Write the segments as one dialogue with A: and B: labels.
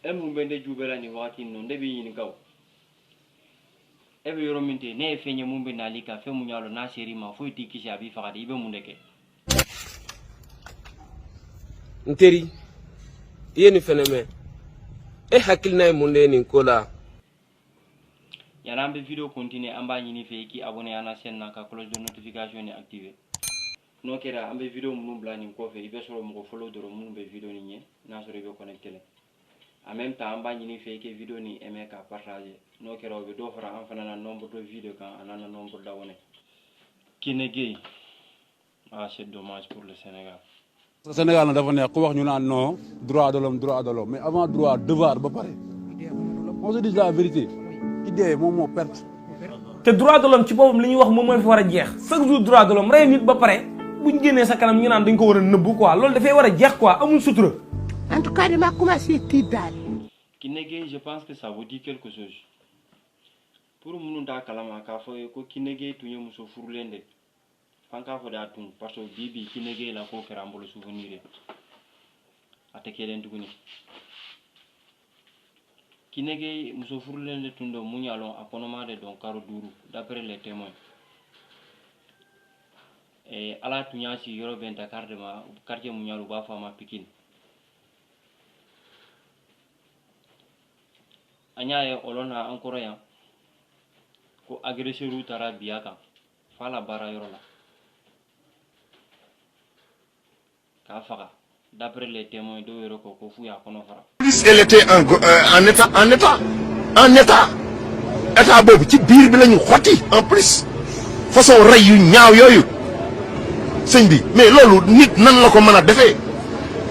A: E mun bɛ ne ju bɛɛ la nin wagati in nɔ, ne b'i ɲininka o. E bɛ yɔrɔ min ten, ne ye fɛn ye mun bɛ nali kan, fɛn mun y'a lɔn n'a ser'i ma foyi t'i kisi, a b'i faga de, i bɛ mun de kɛ?
B: N teri, i ye nin fɛnɛ mɛn, e hakilina ye mun de ye nin ko la?
A: Yani an bɛ vidéo continuer, an b'a ɲini fɛ i k'i abonné an na chaîne na ka cloche de notification ni activer. N'o kɛra, an bɛ vidéo minnu bila nin kɔfɛ, i bɛ sɔrɔ mɔgɔ fɔlɔ dɔrɔn minnu bɛ vidéo nin ye, n'a sɔrɔ i bɛ connecté la. En même temps, an b'a ɲini fɛ i ka vidéo nin aimer ka partager. N'o kɛra, o bɛ dɔ fara an fana na nombre de vues de kan, a n'an na nombre d'abonnés. Kiné Gueye, ah, c'est dommage pour le Sénégal.
C: Sénégal na dafa neex ku wax ñu naan non, droit de l'homme, droit de l'homme, mais avant droit, devoir ba pare. On se dit la vérité, ki dee moom moo perte.
D: Te droit de l'homme ci boppam li ñuy wax moom mooy fi war a jeex. Chaque jour droit de l'homme, rey nit ba pare, bu ñu génnee sa kanam ñu naan dañ ko war a nëbbu quoi. Loolu dafay war a jeex quoi, amul sutura.
E: En tout cas dama commencé tiit daal.
A: Kiné Gueye, je pense que ça vous dit quelque chose. Pour minnu t'a kalama, k'a fɔ ye ko Kiné Gueye tun ye muso furulen de. F'an k'a fɔ de a tun, parce que bi bi Kiné Gueye la ko kɛra an bolo souvenir ye, a tɛ kelen tuguni. Kiné Gueye muso furulen de tun don, mun y'a lɔn a kɔnɔma de don karo 5, d'après les témoins. Ala tun y'a sigi yɔrɔ bɛn Dakar de ma, quartier mun y'a lɔn u b'a fɔ a ma Pikine. An y'a ye ɔlɔ na an kɔrɔ yan ko agresseur taara biya kan f'a la baara yɔrɔ la k'a faga, d'après les témoins. Dɔw yɛrɛ ko ko f'u y'a kɔnɔ fara.
F: Plus elle était en état, en état, en état, état boobu ci biir bi la ñu xotti. En plus façon rey yu ñaaw yooyu, sëñ bi, mais loolu nit nan la ko mën a defee?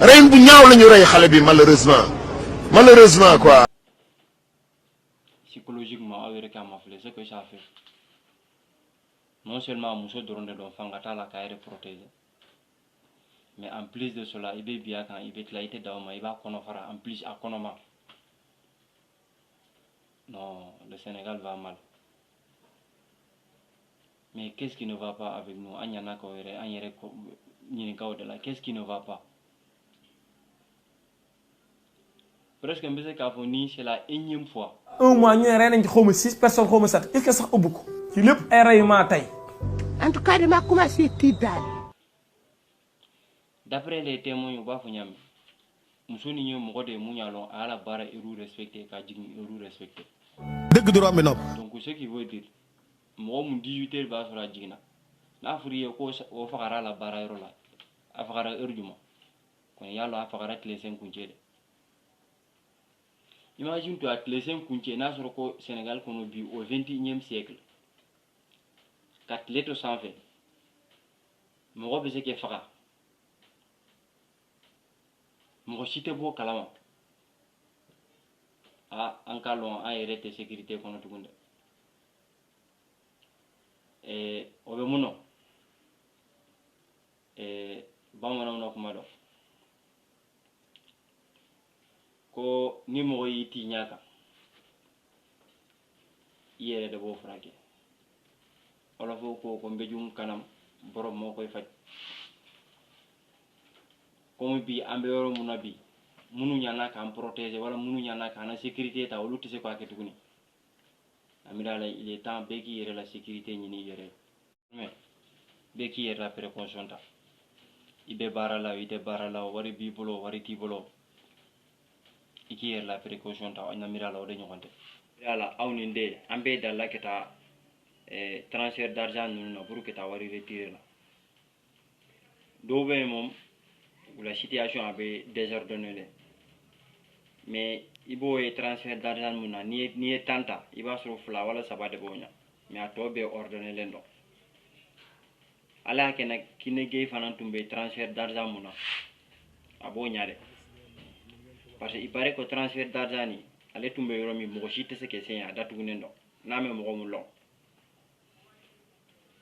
F: Rey bu ñaaw la ñu rey xale bi, malheureusement, malheureusement quoi.
A: Psychologiquement, aw yɛrɛ k'a mafilɛ ce que ça fait. Non seulement muso dɔrɔn de don, fanga t'a la k'a yɛrɛ protéger, mais en plus de cela, i bɛ bi a kan, i bɛ tila, i tɛ dan o ma, i b'a kɔnɔ fara, en plus a kɔnɔma. Non, le Sénégal va mal. Mais qu'est-ce qui ne va pas avec nous? An ɲana k'o yɛrɛ, an yɛrɛ ɲininka o de la. Qu'est-ce qui ne va pas? Presque n bɛ se k'a fɔ ni c'est la énième fois.
D: Un mois ñu ne rey nañ ci xaw ma 6 personnes, xaw ma 7, est-ce que sax ëbb ko ci lépp ay rey maa tey.
E: En tout cas dama commencé tiit daal.
A: D'après les témoins, u b'a fɔ ɲami muso ni ye mɔgɔ de ye mun y'a lɔn a y'a la baara heure respecté, ka jigin heure respecté.
G: Dëgg du romb nopp.
A: Donc ce qui veut dire, mɔgɔ mun 18 heures b'a sɔrɔ a jiginna, n'a fɔra i ye ko o fagara a la baara yɔrɔ la, a fagara heure jumɛn kɔni? Y'a lɔn a fagara tile sen kuncɛ de. Imagine toi, tile sen kuncɛ, n'a sɔrɔ ko Sénégal kɔnɔ bi, au 21e siècle, ka tile to sanfɛ, mɔgɔ bɛ se k'i faga, mɔgɔ si tɛ bɔ kalama. A an k'a lɔn an yɛrɛ tɛ sécurité kɔnɔ tugun dɛ. O bɛ mun nɔ? Bamananw na kuma dɔn ko ni mɔgɔ y'i t'i ɲɛ kan, i yɛrɛ de b'o furakɛ. Wolof ko ko mbéjum kanam borom moo koy faj. Komi bi an bɛ yɔrɔ mun na bi, minnu ɲana k'an protéger wala minnu ɲana k'an na sécurité ta, olu tɛ se k'a kɛ tuguni. Amira la, il est temps bɛɛ k'i yɛrɛ la sécurité ɲini i yɛrɛ ye, mais bɛɛ k'i yɛrɛ la précaution ta. I bɛ baara la o, i tɛ baara la o, wari b'i bolo o, wari t'i bolo, i k'i yɛrɛ la précaution ta. Namira la, o de ɲɔgɔn tɛ. Yala aw ni den, an bɛɛ dalila ka taa transfert d'argent ninnu na pour que taa wari retirer la. Dɔw bɛ yen moom, u la situation a bɛ désordonné dɛ, mais i b'o ye transfert d'argent mun na, n'i ye 10 ta, i b'a sɔrɔ 2 wala 3 de b'o ɲa, mais a tɔ bɛɛ ordonné len don. Ala y'a kɛ na, Kiné Gueye fana tun bɛ transfert d'argent mun na, a b'o ɲa dɛ, parce que il paraît que transfert d'argent ni ale tun bɛ yɔrɔ min, mɔgɔ si tɛ se ka se yen, a datugunen don. N'a mɛ mɔgɔ mun lɔn,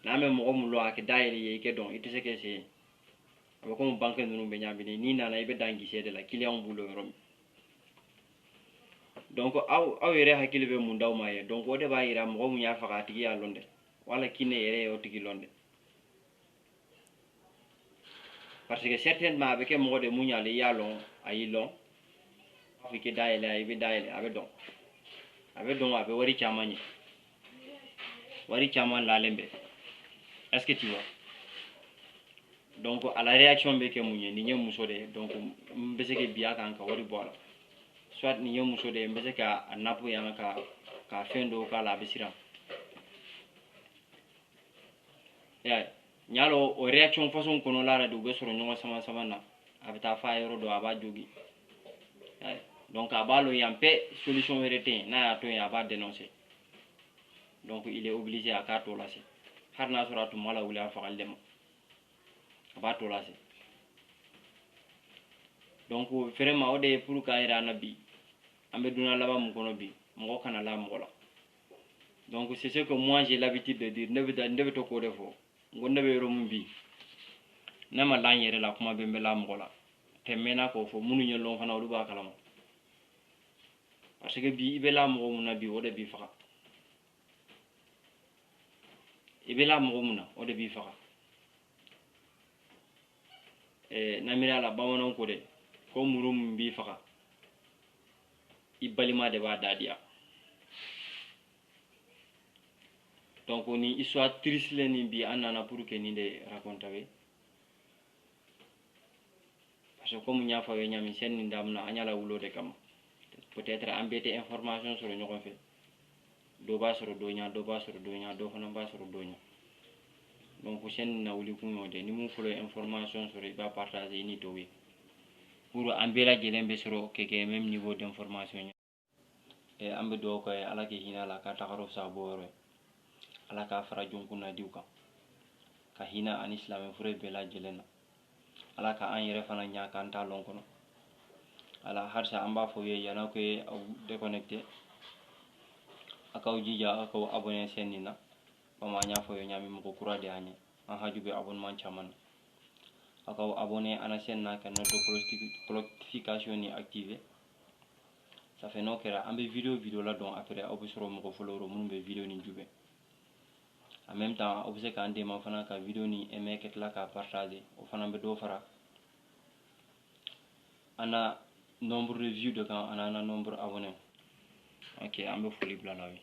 A: n'a mɛ mɔgɔ mun lɔn, a kɛ dayɛlɛ ye i kɛ dɔn, i tɛ se ka se yen. A bɛ komi banque ninnu bɛ ɲagami, n'i nana i bɛ dan guichet de la, client b'u la yɔrɔ min. Donc aw yɛrɛ hakili bɛ mun d'aw ma ye? Donc o de b'a yira mɔgɔ mun y'a faga, a tigi y'a lɔn dɛ, wala Kiné yɛrɛ y'o tigi lɔn dɛ, parce que certainement a bɛ kɛ mɔgɔ de mun y'ale, i y'a lɔn, a y'i lɔn. Fɔ i k'i dayɛlɛ, i bɛ dayɛlɛ, a bɛ dɔn, a bɛ dɔn, a bɛ wari caman ɲɛ, wari caman lalen bɛ. Est ce que tu vois? Donc a la réaction bɛ kɛ mun ye? Nin ye muso de ye, donc n bɛ se ka bin a kan ka wari bɔ a la. Soit nin ye muso de ye, n bɛ se ka a napu yan ka fɛn dɔw k'a la, a bɛ siran. I y'a ye, n y'a lɔn o réaction façon kɔnɔla la de, u bɛ sɔrɔ ɲɔgɔn sama sama na, a bɛ taa f'a yɔrɔ dɔ, a b'a jogi. I y'a ye, donc a b'a lɔn yan bɛɛ solution wɛrɛ tɛ yen, n'a y'a to yen, a b'a dénoncer. Donc il est obligé a k'a tɔ lase, hali n'a sɔrɔ a tun ma lawuli a fagali de ma, a b'a tɔ lase. Donc vraiment, o de ye pour k'a yira an na bi, an bɛ dunan laban mun kɔnɔ bi, mɔgɔ kana la mɔgɔ la. Donc c'est ce que moi j'ai l'habitude de dire. Ne bɛ taa, ne bɛ to k'o de fɔ, n ko ne bɛ yɔrɔ mun bi, ne ma la n yɛrɛ la, kuma bɛ n bɛ la mɔgɔ la tɛ n mɛnna k'o fɔ. Minnu ye lɔn fana, olu b'a kalama, parce que bi i bɛ la mɔgɔ mun na bi, o de b'i faga. I bɛ la mɔgɔ mun na, o de b'i faga. N'an la, bamananw ko dɛ, ko muru min b'i faga, i balima de b'a da diya. Donc ni histoire triste le nin bi, an nana pour que nin de raconte aw ye, parce que comme n y'a fɔ aw ye ɲami, chaîne nin daminɛ, an y'a lawuli o de kama. Peut-être an bɛɛ tɛ information sɔrɔ ɲɔgɔn fɛ, dɔ b'a sɔrɔ dɔ ɲa, dɔ b'a sɔrɔ dɔ ɲa, dɔ fana b'a sɔrɔ dɔ ɲa. Donc chaîne nin lawuli kun y'o de, ni mun fɔlɔ ye information sɔrɔ, i b'a partager i ni tɔw ye, pour an bɛɛ lajɛlen bɛ sɔrɔ kɛ kɛ même niveau d'information ye. An bɛ dugawu kɛ, Ala k'i hinɛ a la, k'a tagayɔrɔ fisaya bɔ yɔrɔ ye, Ala k'a fara jɔnkun nadiw kan, ka hinɛ ani silamɛ fure bɛɛ lajɛlen na. Ala ka an yɛrɛ fana ɲa k'an t'a lɔn kɔnɔ. Ala halisa an b'a fɔ ye, yan'aw ke aw déconnecté, a k'aw jija aw k'aw abonné chaîne nin na. Komi an y'a fɔ ye ɲami, mɔgɔ kura de y'an ye, an haju bɛ abonnement caman na. Aw k'aw abonné an na chaîne na, ka notification ni activer. Ça fait n'o kɛra, an bɛ vidéo vidéo la dɔn, après aw bɛ sɔrɔ mɔgɔ fɔlɔ rɔ minnu bɛ vidéo nin jubɛ. En même temps, aw bɛ se k'an dɛmɛ fana ka vidéo nin aimer, ka tila k'a partager. O fana bɛ dɔ fara an na nombre de vues de kan, an n'an na nombre abonné. Ok, an bɛ foli bila la ye.